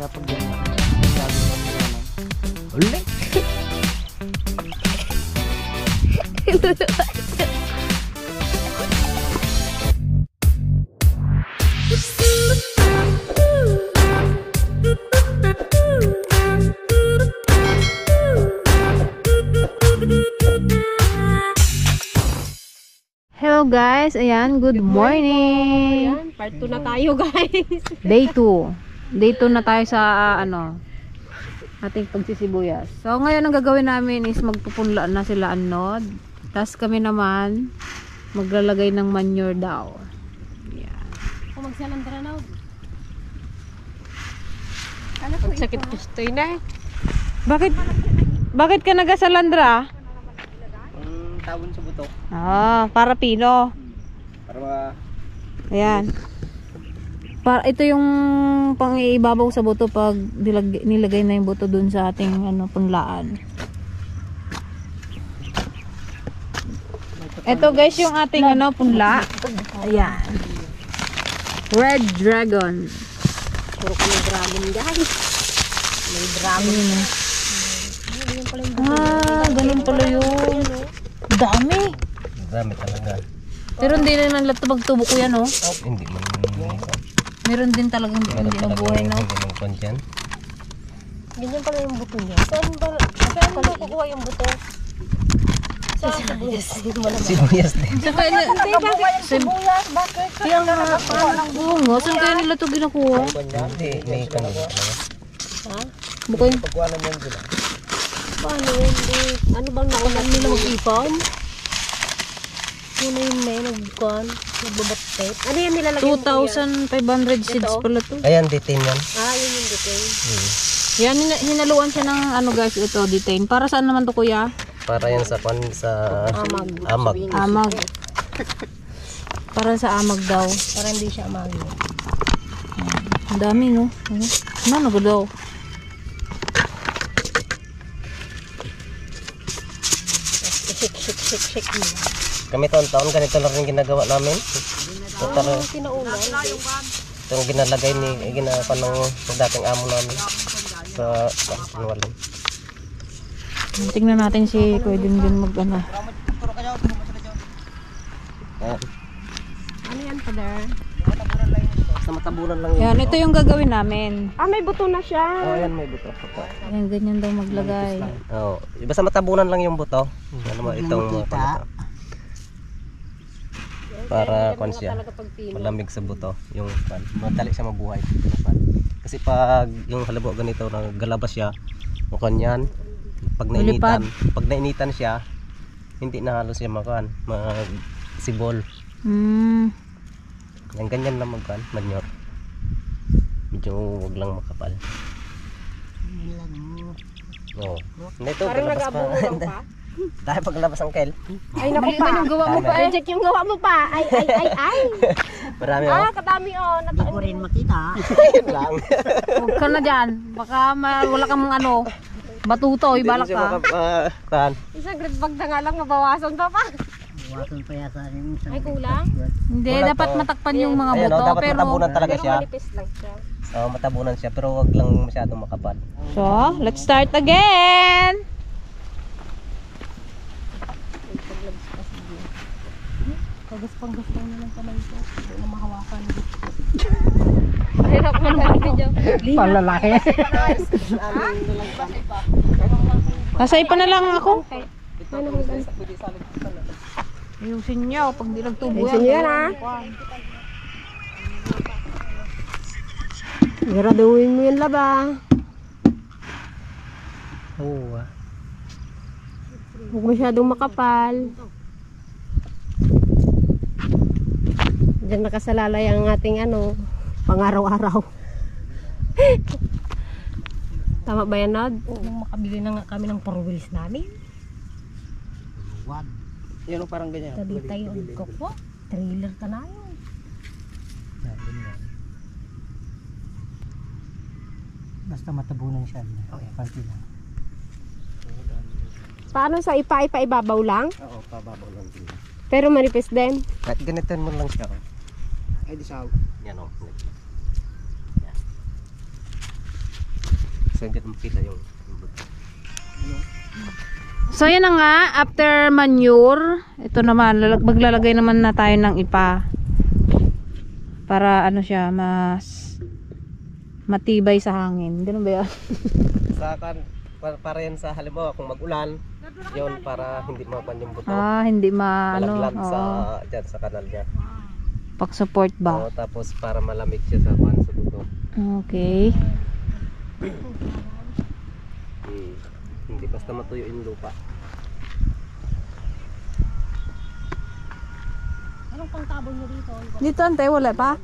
Dapat ganyan. Sabi mo naman. Ulit! Hello guys, ayan, good morning. Ayan, part 2 na tayo guys. Day 2. Day 2 na tayo sa ating pagsisibuyas. So ngayon ang gagawin namin is magpupunlaan na sila Anod. Tapos kami naman maglalagay ng manure daw. Ayan. Kung magsalandra na. Sakit gusto na. Bakit ka nagasalandra? Tawon sa buto. Para pino. Para Ayan. Ito yung pang-ibabaw sa buto pag nilagay na yung buto dun sa ating punlaan. Ito guys yung ating punla. Ayan. Red Dragon. Puro ko may dragon guys. May dragon. Ganun pala yun. Dami. Dami talaga. Pero hindi naman lahat magtubo ko yan, oh. Hindi man. Meron din talagang hindi nabuhay, no? Hindi man konsyan. Ganyan pala yung buto niya. Saan pala kukuha yung buto? Sa sibuyas. Sibuyas din. Saan kaya Sibuyas, bakit? Kaya nga, saan kaya nila ito ginakuha? Hindi, may kanila. Ha? Bukoy. Pagkuhanan yan sila. Paano hindi? Ano bang naunan nila mag-ipon? Yun na yun may nagkuhan. Nagbabatte. Ano yan nilalagay mo? 2,500 seeds pala to. Ayan, detain yan. Yun yung detain. Yan, hinaluan siya ng guys, ito, detain. Para saan naman to kuya? Para yan sa amag. Amag. Para sa amag daw. Para hindi siya amagin. Ang dami, no? Ano ko daw? Shake mo. Kami taon-taon ganito lang rin ginagawa namin. Tinaunan. Ito yung ginalagay ginagawa ng dating amo namin sa Sinwalin. Tingnan natin si Kuya Junjun mag-ano. Ano yan, Father? Sa matabunan lang Yan, ito yung gagawin namin. May buto na siya. Ayan, may buto. Ayan, ganyan daw maglagay. Basta matabunan lang yung buto. Ano mo itong para konsya. Malamig sa buto. Yung madali siya mabuhay. Kasi pag yung halabo ganito naggalabas siya, o kanyan, pag nainitan siya, hindi na halos siya magsibol. Yan ganyan lang manure. Medyo wag lang makapal. Oo. Ito Parang nag-abungan pa. Dahil paglabas ang kel. Ay naku pa. Yung gawa mo pa. Reject yung gawa mo pa. Ay. Marami Kadami Hindi ko rin makita. Yun lang. Huwag ka na dyan. Baka wala kang batutoy, balak ka. Isang grade bag na nga lang mabawasan pa pa. Bawasan pa yata yung Ay kulang? Hindi, dapat matakpan yung mga Ayan, buto. dapat Pero matabunan talaga Pero siya. manipis lang siya. Matabunan siya pero wag lang masyadong makapal. So, let's start again! Kagas-panggas na lang pala ito. Hindi na mahawakan. Hirap mo naman video. palalaki. Kasay pa na lang ako. Ayusin niyo pag di nagtubo yan. Ayusin niyo yan, ha? Graduin mo yan laba. Oo. Huwag masyadong makapal. Diyan nakasalalay ang ating pang-araw-araw. Tama ba yan, Nod? Makabili na nga kami ng 4 wheels namin. Yan parang ganyan. Tabi tayo ang koko. Trailer ka na yun. Basta matabunan siya. Panty lang. Paano sa ipa-ibabaw lang? Oo, pababaw lang din. Pero manipis din. Kahit ganito mo lang siya. Ay, di siya. Yan o. Kasi hindi makita yung buto. So yan na nga, after manure, ito naman, maglalagay naman na tayo ng ipa. Para ano siya, mas matibay sa hangin. Ganun ba yan? Sa kan para yan sa halimbawa kung mag-ulan, yun para hindi mapan yung buto. Hindi Malaglag oo. sa dyan sa kanal niya. Pag-support ba? Oo, tapos para malamig siya sa kuwan sa buto. Okay. Hindi basta matuyo yung lupa. Anong pangtabon nyo dito? Dito antay, wala pa?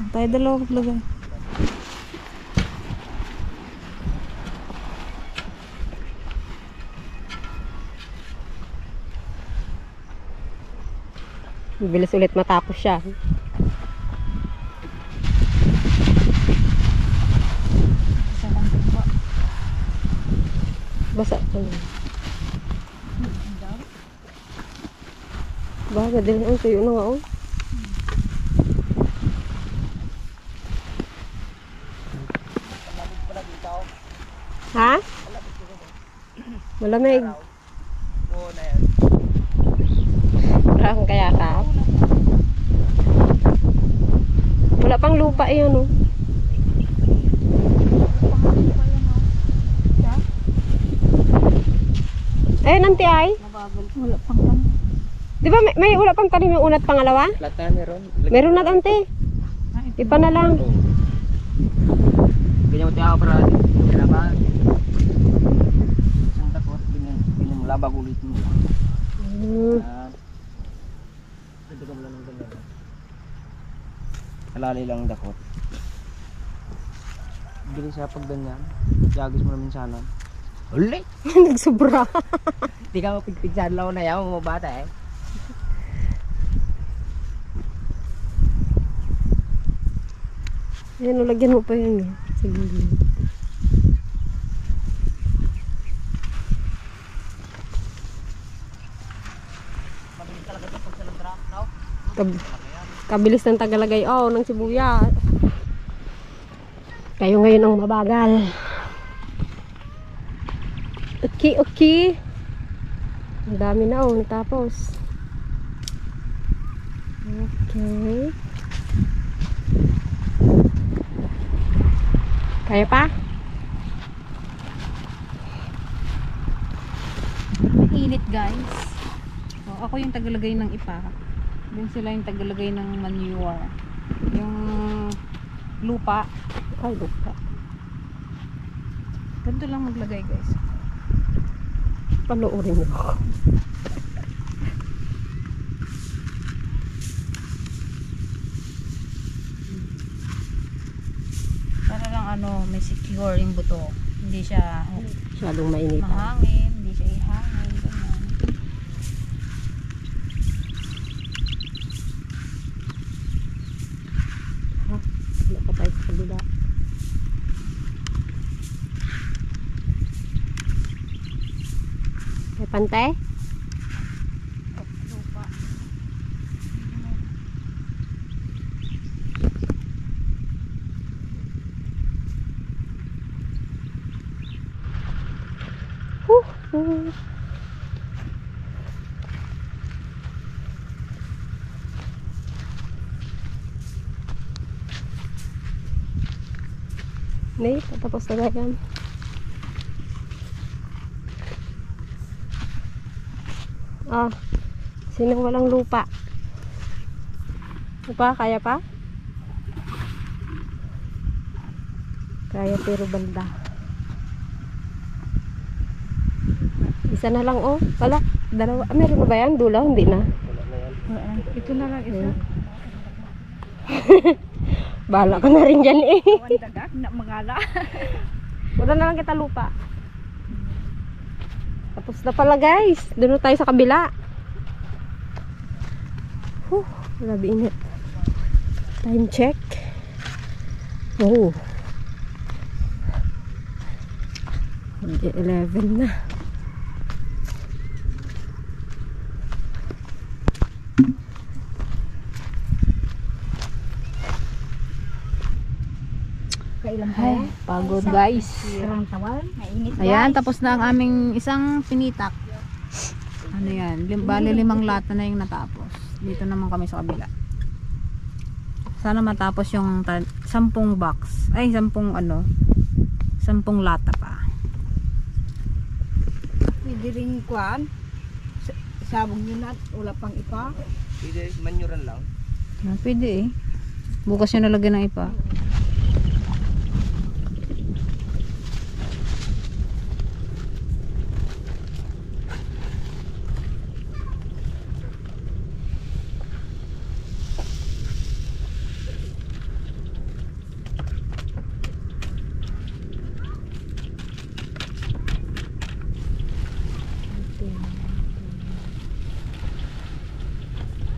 Tayo dalawa maglagay. Bilis ulit matapos siya. Basa. Baga din ang tuyo na nga oh. Ha? Malamig. Parang kaya ka. Wala pang lupa yun oh. Eh, nanti ay? Wala pang kan. Di ba may wala pang tanim yung una't pangalawa? Lata meron. Meron na ante. Ipa na lang. Ganyan mo tiyaw para kailangan. Isang takot, ganyan labag ulit mo. Pwede ka lang ng ganyan. Kalali lang ang dakot. Bilis siya pag ganyan. Yagis mo namin sana. Uli! Nagsubra. Hindi ka mapigpig sa adlaw na yan, mga bata eh. Ayan, lagyan mo pa yan eh. Sige. Kabilis ng tagalagay ng sibuyas. Kayo ngayon ang mabagal. Okay. Ang dami na natapos. Okay. Kaya pa? Mainit guys. So, ako yung tagalagay ng ipa. Then sila yung tagalagay ng manure. Yung lupa. Ay, lupa. Ganito lang maglagay guys. Panoorin mo ako. Para lang may secure yung buto. Hindi siya Masyadong mainit. mahangin, hindi siya ihangin. Ganyan. Wala pa tayo sa kabila. May pantay? Lupa. Nay, tapos na yan. Sinong walang lupa? Lupa, kaya pa? Kaya pero banda. Isa na lang wala. Dalawa. Meron na ba yan? Dula? Hindi na. Ito na lang isa. Bahala ka na rin dyan eh. Dagag na magala. Wala na lang kita lupa. Tapos na pala guys. Doon na tayo sa kabila. Grabe init. Time check. 11 na. Nakailang Ay, pagod guys. Sirang tawan. Mainit Ayan, tapos na ang aming isang pinitak. Ano yan? Bali 5 lata na yung natapos. Dito naman kami sa kabila. Sana matapos yung 10 box. Ay, 10 lata pa. Pwede rin kuwan. Sabong yun at wala pang ipa. Pwede manyuran lang. Pwede eh. Bukas yun nalagyan ng ipa.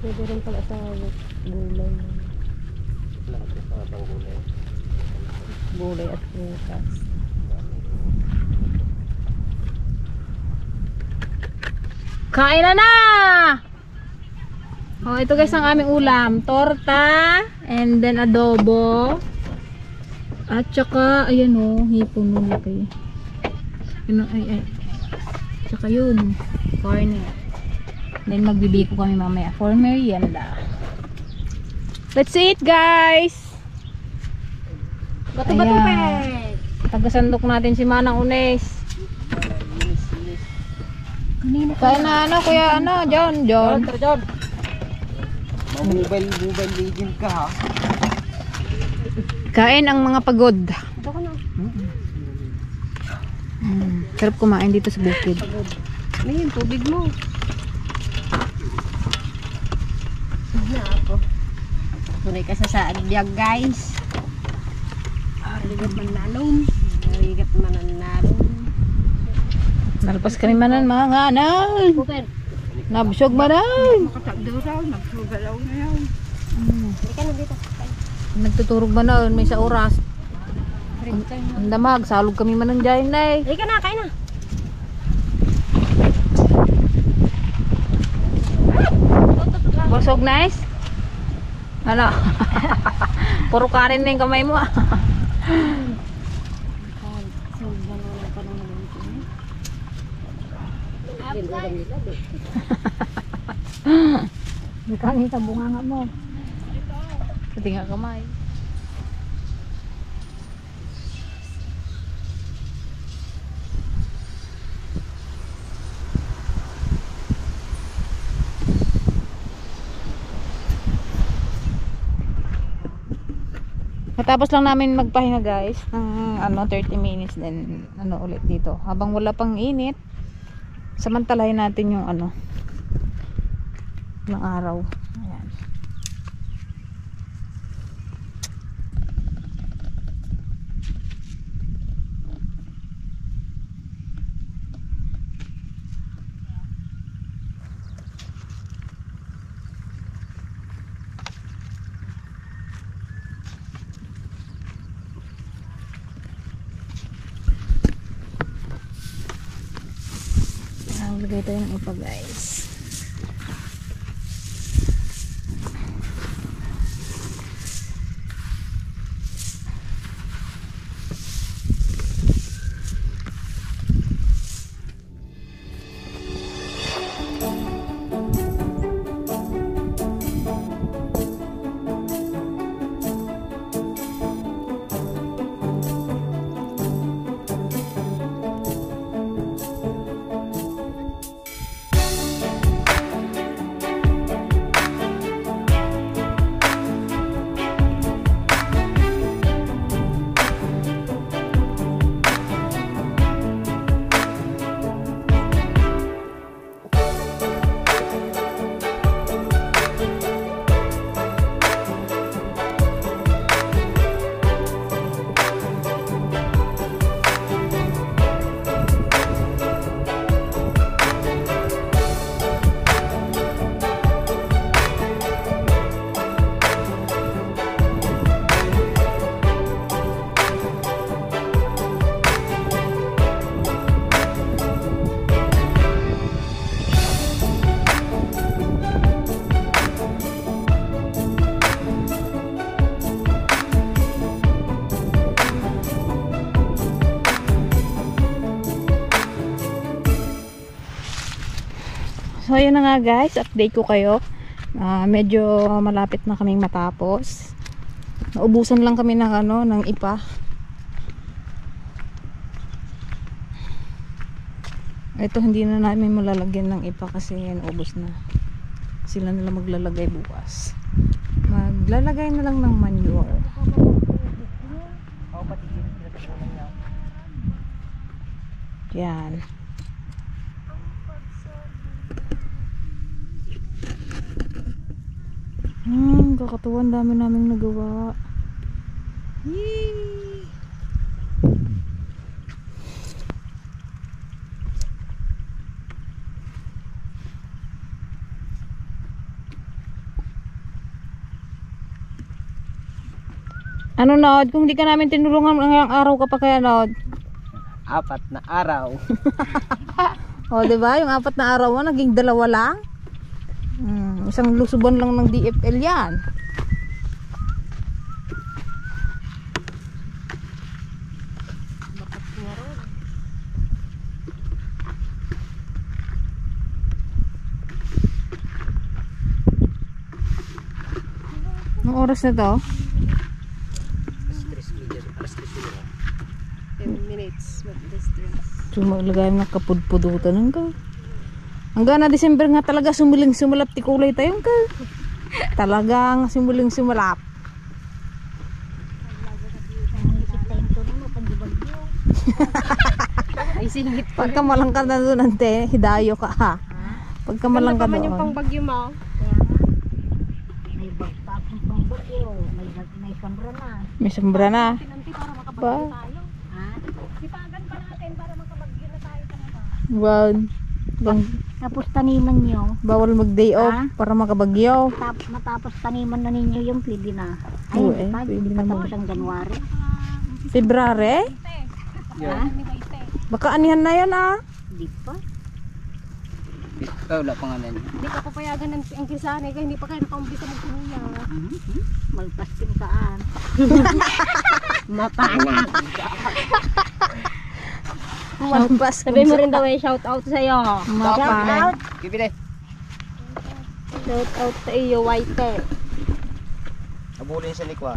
Pwede rin pala sa gulay. Lahat yung mga panggulay. Gulay at prutas. Kain na na! Oh, ito guys ang aming ulam. Torta and then adobo. At saka, ayan o, hipon mo laki. Yun, ay. Tsaka yun, cornet. Then magbibiko kami mamaya for merienda. Let's eat guys! Bato-bato Ayan. pet! Tagasandok natin si Manang Unes. Kanina Kaya na ano, kuya ano, John. John! Mobile legend ka ha? Kain ang mga pagod. ito ka na. Sarap kumain dito sa bukid. Ano yung tubig mo? Na ako. Tunay ka sa biyag guys. Ligat man nalong. Ligat man nalong. Nalpas kami manan mga anan. Bukan. Nabusog manan. Makatagdaw raw. Nagsugal na yaw. Hindi ka na dito. Nagtuturog manan, may sa oras. Ang damag, salog kami manan dyan na eh. Hindi ka na, kain na. Busog nice? Ano? Puro karin na yung kamay mo. Hindi ka nita bunganga mo. Pati nga kamay. Matapos lang namin magpahinga guys ng 30 minutes then ulit dito. Habang wala pang init, samantalahin natin yung ng araw. Ayan. Lagay tayo ng ipa guys. ayun na nga guys, update ko kayo. Medyo malapit na kaming matapos. Naubusan lang kami ng ng ipa. Ito hindi na namin malalagyan ng ipa kasi naubos na. Sila nila maglalagay bukas. Maglalagay na lang ng manure. Yan. Kakatuwa, ang dami naming nagawa. Yay! Ano, Nod? Kung hindi ka namin tinulungan ng araw ka pa kaya, Nod? 4 na araw. O, diba? Yung 4 na araw mo, naging 2 lang. Isang lusuban lang ng DFL yan. Anong oras na to? 10 minutes with distance. So maglagay ng kapudpudutan ng ka. Hanggang na December nga talaga sumuling sumulap ti kulay tayong ka. Talagang sumuling sumulap. Ay, sinigit pa. Pagka malangkad na doon ante, hidayo ka ha. Pagka malangkad naman yung doon. pangbagyo mo. May bagtapon pang bagyo, may sombra na. May sombra na. Pinanti para makabagyo Ba? tayo. Ha? Sipagan pa natin para makabagyo na tayo talaga. Wow. Tapos taniman nyo, Bawal mag day off Ha? para makabagyo. matapos taniman na ninyo yung pwede na. Ay, Oo, hindi pa, pwede hindi pa naman. tapos ang January. February? Ha? Baka anihan na yan ah. Hindi pa. Wala pa nga yan. Hindi ka papayagan ng ang kisahan kaya hindi pa kayo nakaumpisa magsinuya. Magpaskin saan. Mapanak. Mampas. Sabi mo rin daw eh, shout out sa iyo. Mapan. Bibili. Shout out sa iyo, White. Abulin sa likwa.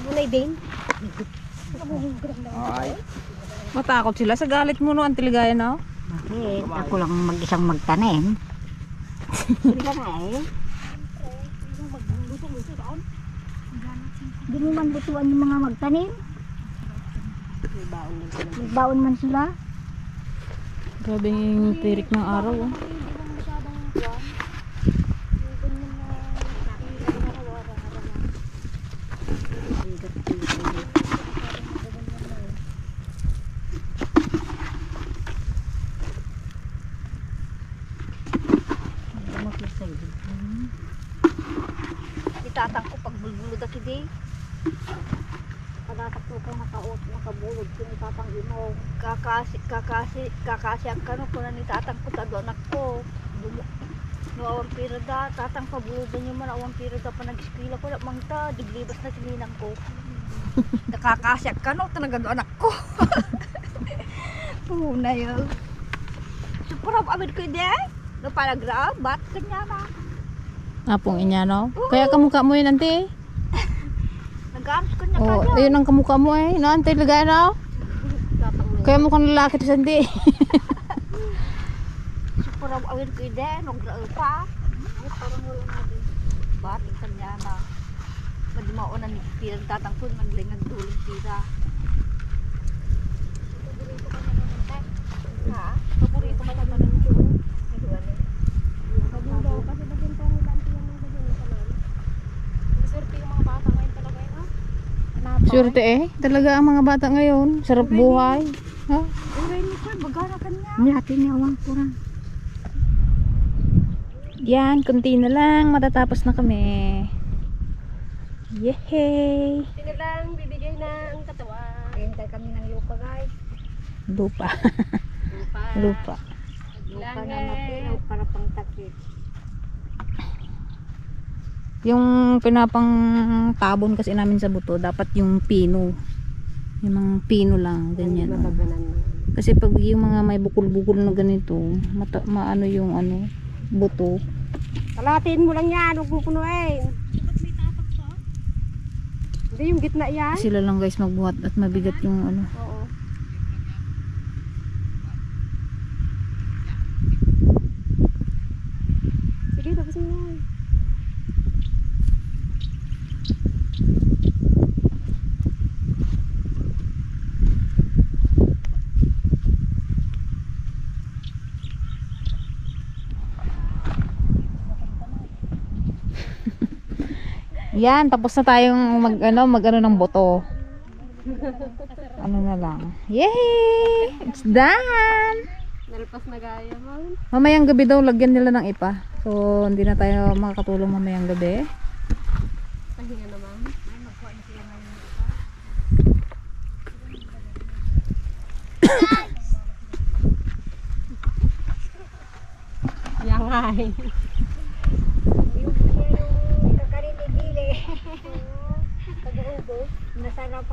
Bunay din. Ay. Matakot sila sa galit mo no, ang tiligaya na. Bakit? Ako lang mag-isang magtanim. Hindi ka na eh. Hindi mo man butuan yung mga magtanim. Magbaon man sila. Grabe yung tirik ng araw oh. Itatang ko pag bulbulod ako di. Padatak ko kay nakabulod kinitatang imo. Kakasi ang kano ko na nitatang ko ta doon ako. No awang pira da tatang pabuludan niyo man awang pira da pa nag-eskwela ko lang ta diglibas na sininang ko. Nakakasi ang kano talaga doon ako. Puna yun. Supra abid ko di. No palagra bat kanya na. Apong inya no. Kaya kamukha mo yun ante. Nag-aams ko niya Oh, kanya. ayun ang kamukha mo eh. No, ante ligaya na. Kaya mukhang lalaki to sandi. Supra abid ko di. Nag-rao pa. Parang wala na din. Bat kanya na. Madimao na ni pirang tatangkod man lang nagdulong tira. Ha? Paborito man naman ng tiyo. Kasi bagyan pa nila ang tiyan ng bagyan ng kanan. Swerte yung mga bata ngayon talaga yun ha. Swerte eh. Talaga ang mga bata ngayon. Sarap buhay. Ha? Uray ni Sir, bagana kanya. Natin ni awang kurang. Yan, konti na lang. Matatapos na kami. Yehey! Sino lang bibigay na ang katawan. Hintay kami ng lupa guys. Lupa. Lupa. Lupa. Lupa na matinaw para pang takip. Yung pinapang tabon kasi namin sa buto, dapat yung pino. Yung mga pino lang, ganyan. Mabaganan mo. Kasi pag yung mga may bukol-bukol na ganito, maano yung ano, buto. Kalahatiin mo lang yan, huwag mo punuin. Hindi yung gitna yan. Sila lang guys magbuhat at mabigat yung ano. Oo. Sige, tapos mo na. Yan, tapos na tayong mag-ano ng boto. Ano na lang. Yay! It's done! Nalpas na gaya mo. Mamayang gabi daw lagyan nila ng ipa. So, hindi na tayo makakatulong mamayang gabi. Pahinga naman. Yang ay.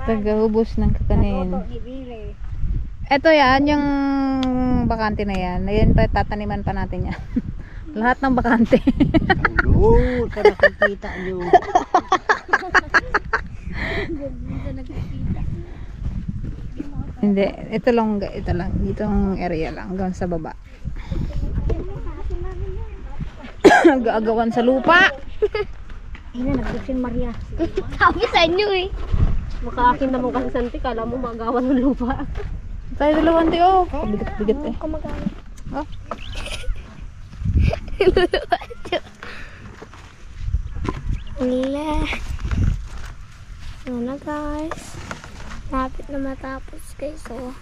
Tagahubos ng kakanin. Ito yan, yung bakante na yan. Ayan pa, tataniman pa natin yan. Lahat ng bakante. Oo, ka nakikita nyo. Hindi, ito lang. Itong area lang, hanggang sa baba. Nag-aagawan sa lupa. Ina, nagbusin Maria. Sabi sa inyo eh. Makaakin naman kasi santi, kala mo magawan ng lupa. Tayo dalawang tiyo. Bigat-bigat eh. Oh. Wala. So na guys. Lapit na matapos guys. So.